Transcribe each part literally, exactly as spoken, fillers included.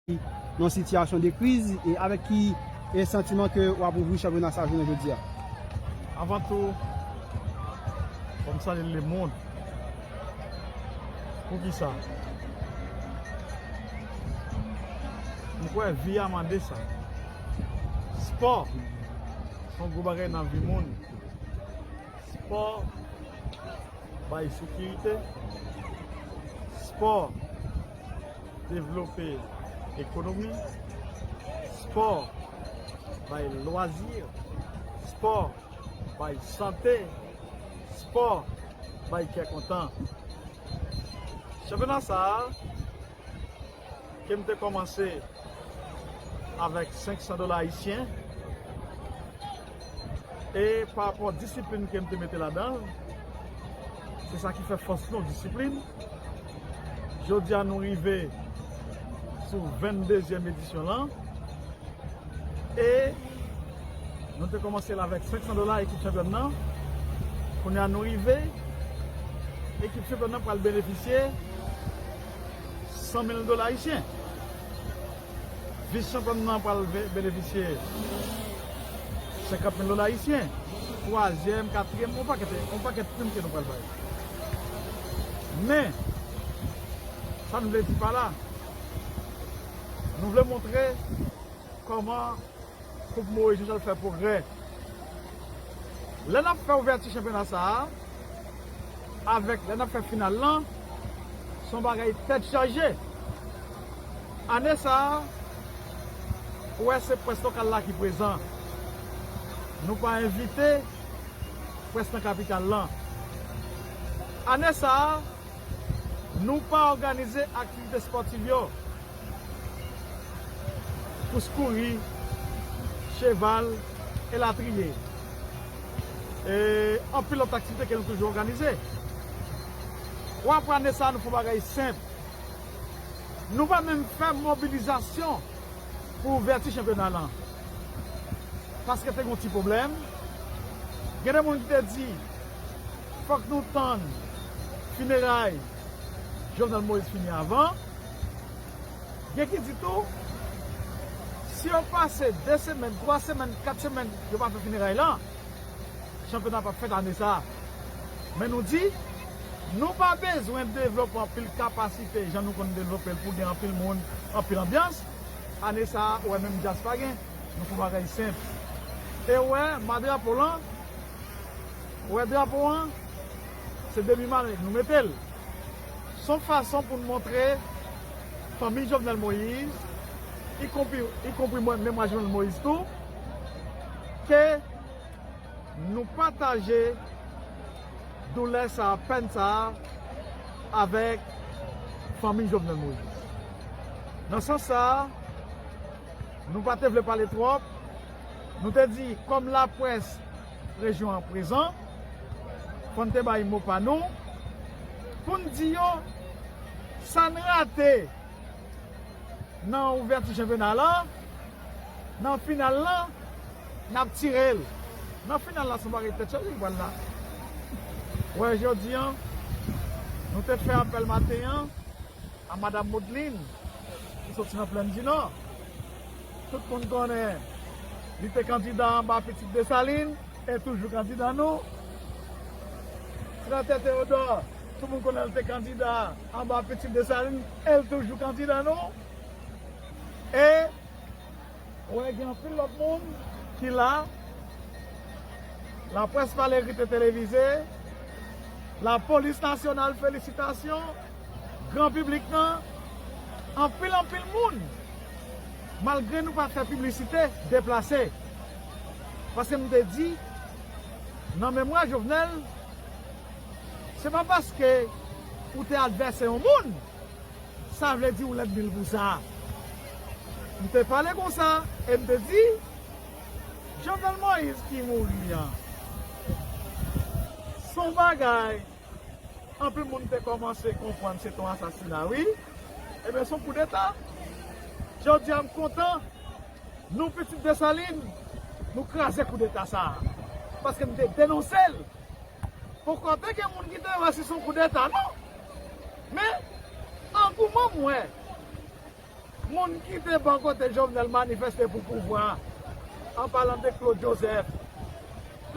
nan sitiyasyon de kriz, e avèk ki, e santiman ke w ap ouvri chanpyona sa jounen jodi a? Avan tou, fò m salye lemonn. Poukisa? M kwè vi a mande sa. Spò se yon gwo bagay nan vi moun. Spò bay sekirite. Spò devlope ekonomi. Spò bay lwazi. Spò bay sante. Spò bay kè kontan. Chanpyona sa a, ke m te kòmanse avèk senk san dola ayisyen. E pa rapò disiplin ke m te mete ladan l, se sa ki fè fòs nou, disiplin. Jodi a, nou rive sou venndezyèm edisyon lan. E nou te kòmanse l avèk senk san dola, ekip chanpyòn nan. Kounye a, nou rive, ekip chanpyòn nan pral benefisye san mil dola ayisyen. Vis chanpyòn nan pral ve- benefisye senkant mil dola ayisyen. Twazyèm, katriyèm, yon pakèt, yon pakèt prim ke nou pral bay. Men, sa n vle di pa la, nou vle montre kòman Koup Moyiz Jean Charles fè pwogrè. Lè n ap fè ouvèti chanpyona sa a, avèk lè n ap fè final lan, se yon bagay tèt chaje. Ane sa a, ou wè se près lokal la ki prezan. Nou pa envite près nan kapital lan. Ane sa a, nou pa òganize aktivite espòtiv yo, kous kouri, cheval, elatriye. E anpil lòt aktivite ke nou toujou òganize. Ou apre ane sa a, nou fè yon bagay senp. Nou pa menm fè mobilizasyon pou ouvèti chanpyona lan. Paske te gen yon ti pwoblèm. Gen de moun ki te di, fòk nou tann fineray Jovenel Moïse fini avan. Gen ki di tou, si yo pase de semèn, twa semèn, kat semèn, yo pa fè fineray lan, chanpyona p ap fèt ane sa a. Men nou di, nou pa bezwen devlope anpil kapasite, jan nou konn devlope l pou gen anpil moun, anpil anbyans. Ane sa a, ou wè menm djaz pa gen, nou fè yon bagay senp. E ou wè, ma drapo lan, ou wè drapo an, se demi mare, nou mete l. Se yon fason pou n montre fanmi Jovenel Moïse, ikonpri, ikonpri mwen, memwa Jovenel Moïse tou, ke nou pataje doulè sa a, pèn sa a, avèk fanmi Jovenel Moïse. Nan sans sa a, nou pa te vle pale twòp, nou te di, kòm laprès rejyon an prezan, fò n te bay mo pa nou, pou n di yo, sa n rate nan ouvèti chanpyona lan, nan final lan, n ap tire l. Nan final lan, se yon bagay tèt chaje ki pral la. Wè, jodi an, nou te fè apèl maten an a Madam Modeline, ki soti nan Plèn di Nò. Tout moun konnen li te kandida anba Pitit Desalin, e toujou kandida nou. Senatè Théodore, tout moun konnen l te kandida anba Pitit Desalin, e l toujou kandida nou. E, ou wè, gen anpil lòt moun ki la. Laprès pale, ekri, televize. Lapolis nasyonal, felisitasyon. Gran piblik lan, anpil, anpil moun, malgre nou pa fè piblisite, deplase. Paske m te di, nan memwa Jovenel, se pa paske ou te advèsè yon moun, sa vle di ou lènmi l pou sa. M te pale konsa, e m te di, Jovenel Moïse ki mouri an, se yon bagay anpil moun te kòmanse konprann se te yon asasina, wi. Ebyen, se yon koudeta. Jodi a, m kontan, nou, Pitit Desalin, nou kraze koudeta sa a. Paske m te denonse l. Poko te gen moun ki te wè si se yon koudeta, non. Men, angouman m wè, Moun ki te bò kote Jovenel manifeste pou pouvwa, an palan de Claude Joseph.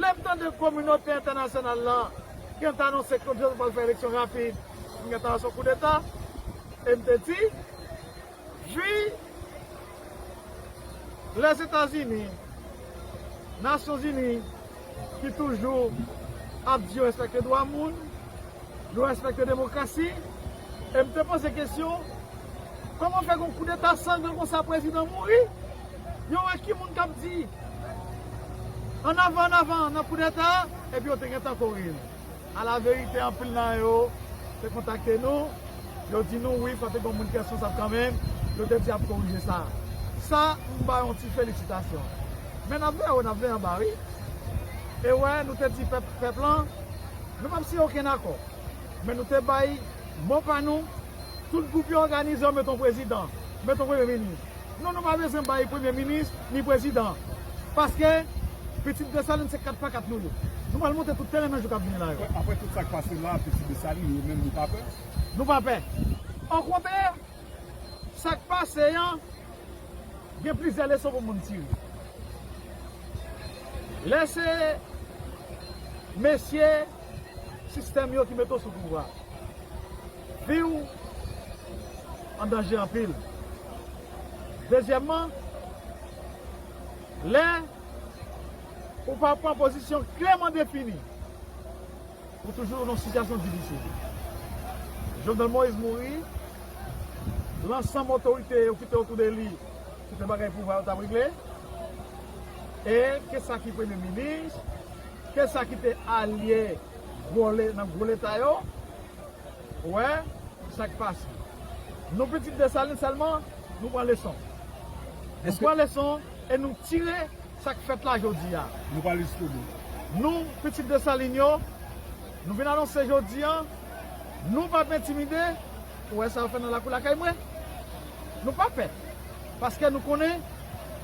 Lè m tande kominote entènasyonal la gentan anonse Claude Joseph pral fè eleksyon rapid, m gentan anonse koudeta, e m te di, vi Lèzetazini, Nasyonzini, ki toujou ap di yo respekte dwa moun, yo respekte demokrasi, e m te poze kesyon, kòman fè gon koudeta sanglan konsa prezidan mouri? Yo wè ki moun k ap di, ann avan, ann avan, nan koudeta, epi yo te gentan kore l. Alaverite, anpil nan yo te kontakte nou, yo di nou, wi, fò te gen moun ki responsab kanmenm, yo te di ap korije sa. Sa, m ba yo yon ti felisitasyon. Men n ap veye wo, n ap veye anba, wi. E wè, nou te di pèp, pèp lan, nou p ap siyen okenn akò. Men nou te bay mo pa nou, tout gwoup yo òganize, yo mete yon prezidan, mete yon premye minis. Non, nou pa bezwen bay premye minis, ni prezidan. Paske, pitit Desalin se kat pa kat nou ye. Nou pral monte tout teren nan jou k ap vini la yo. Apre, apre tout sa k pase la, pitit Desalin, nou menm, nou pa pè? Nou pa pè. Okontrè, sa k pase an, gen plizyè leson pou moun tire. Lè se mesye sistèm yo ki mete w sou pouvwa, vi w an danje anpil. Dezyèmman, lè ou pa pran pozisyon klèman defini, ou toujou nan sitiyasyon difisil. Jovenel Moïse mouri, lansanm otorite yo ki te otou de li, se te bagay pouvwa yo t ap regle. E ke sa ki premye minis, ke sa ki te alye gwo le-, nan gwo leta yo, ou wè sa k pase. Nou pitit Desalin sèlman, nou pran leson. Nou pran leson e nou tire sa k fèt la jodi a. Nou pral jiskobou. Nou, pitit Desalin yo, nou vin anonse jodi a, nou p ap entimide. Ou wè sa yo fè nan lakou lakay mwen? Nou pa pè. Paske nou konnen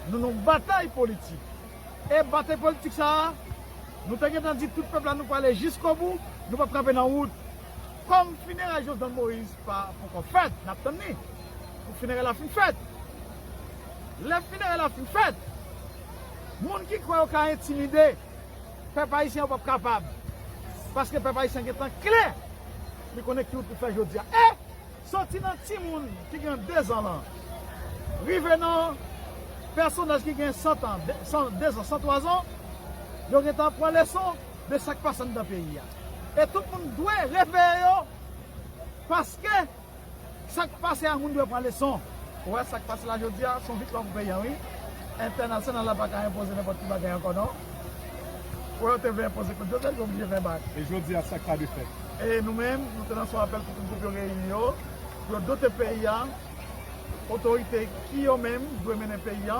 nou nan yon batay politik. E batay politik sa a, nou te gentan di tout pèp la nou prale jiskobou, nou p ap kanpe nan wout. Kòm finerèy Jovenel Moïse pa poko fèt, n ap tann li pou finerèy la fin fèt. Lè finerèy la fin fèt, moun ki kwè yo ka entimide pèp ayisyen, yo p ap kapab. Paske pèp ayisyen gentan klè, li konnen ki wout pou fè jodi a. E soti nan timoun ki gen dezan lan, rive nan pèsonaj ki gen san tan, de, san, dezan, san twazan, yo gentan pran leson de sa k pase anndan peyi a. E tout moun dwe reveye yo, paske sa k pase a, moun dwe pran leson. Ou wè sa k pase la jodi a, se yon viktwa pou peyi a, wi. Entènasyonal la pa ka enpoze nenpòt ki bagay ankò, non. Ou wè, yo te vle enpoze kont Joseph, yo oblije fè bak. E jodi a, sa k pa dwe fèt? E nou menm, nou te lanse yon apèl pou tout gwoup yo reyini yo, pou yo dote peyi a otorite ki yo menm dwe mennen peyi a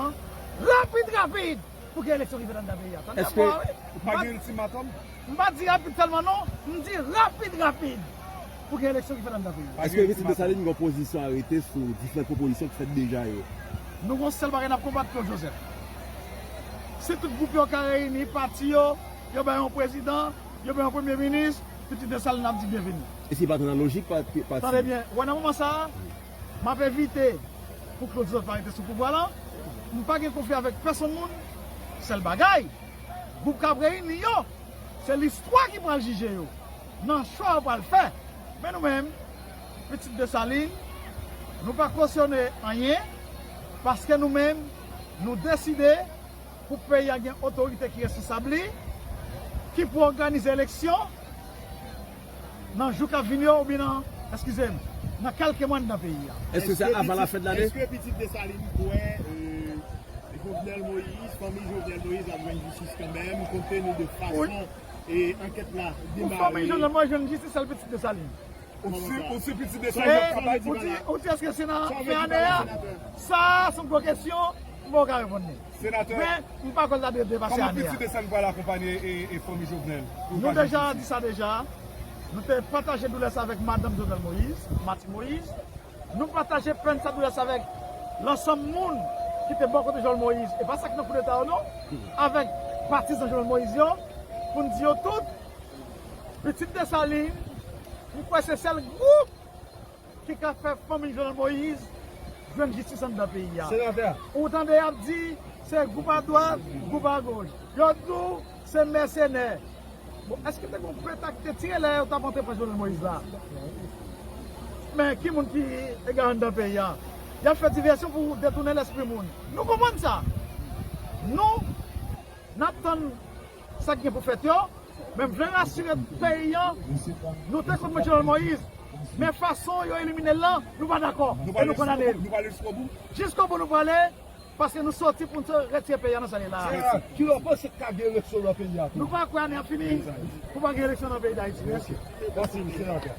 rapid, rapid, pou gen eleksyon ki fèt anndan peyi a. Tande byen, wi. Ou pa gen iltimatòm? M pa di rapid sèlman non, m di rapid, rapid, pou gen eleksyon ki fèt anndan peyi a. Èske Pitit Desalin gen pozisyon arete sou diferan pwopozisyon ki fèt deja yo? Nou gon sèl bagay n ap konbat, Claude Joseph. Si tout gwoup yo ka reyini, pati yo, yo bay yon prezidan, yo bay yon premye minis, Pitit Desalin ap di byenveni. E se pa t nan lojik pa, pa, pati? Tande byen, wè nan moman sa a, m ap evite pou Claude Joseph pa rete sou pouvwa la. M pa gen konfli avèk pèsonn moun. Sèl bagay, gwoup k ap reyini yo, se listwa ki pral jije yo nan chwa yo pral fè. Men nou menm, Pitit Desalin, nou pa kosyone anyen, paske nou menm, nou deside pou peyi a gen otorite ki responsab li, ki pou òganize eleksyon nan jou k ap vini yo, oubyen nan, eskize m, nan kèlke mwa anndan peyi a. Èske se avan lafèn lane? Èske Pitit Desalin kwè, euh, Jovenel Moïse, fanmi Jovenel Moïse ap jwenn jistis kanmenm, konte tenu de fason e ankèt la demare? Pou fanmi Jovenel Moïse jwenn jistis, sèl Pitit Desalin. Ou si, ou si Pitit Desalin ap travay? Ou di, ou di èske se nan fen ane a? Sa, se yon gwo kesyon, m poko ka reponn li. Senatè, men m pa kwè l ta dwe depase ane a. Kòman Pitit Desalin pral akonpanye e, e fanmi Jovenel? Nou deja di sa deja. Nou te pataje doulè sa avèk madanm Jovenel Moïse, Martine Moïse. Nou pataje pèn sa, doulè sa avèk lansanm moun ki te bò kote Jovenel Moïse. E pa sa ki nan koudeta yo non. Avèk patizan Jovenel Moïse yo, pou n di yo tout, Pitit Desalin, m kwè se sèl gwoup ki ka fè fanmi Jovenel Moïse jwenn jistis anndan peyi a. Senatè. Ou tande y ap di se gwoup adwat, gwoup agoch. Yo di w se mèsenè. Bon, èske te gen yon peta ki te tire lè yo t ap antre pran Jovenel Moïse la? Men ki moun ki egare anndan peyi a? Y ap fè divèsyon pou detounen lespri moun. Nou konprann sa. Nou, n ap tann sa k gen pou fèt yo. Men m vle rasire peyi an, nou te kont Jovenel Moïse. Men fason yo elimine l lan, nou pa dakò. E nou kondane l. Nou prale jiskobou. Jiskobou nou prale, paske nou soti pou n retire peyi a nan sa l ye la. Ki lè w panse k ka gen eleksyon nan peyi a tou? Nou pa kwè ane a fini pou pa gen eleksyon nan peyi Dayiti. Mèsi. Mèsi, senatè.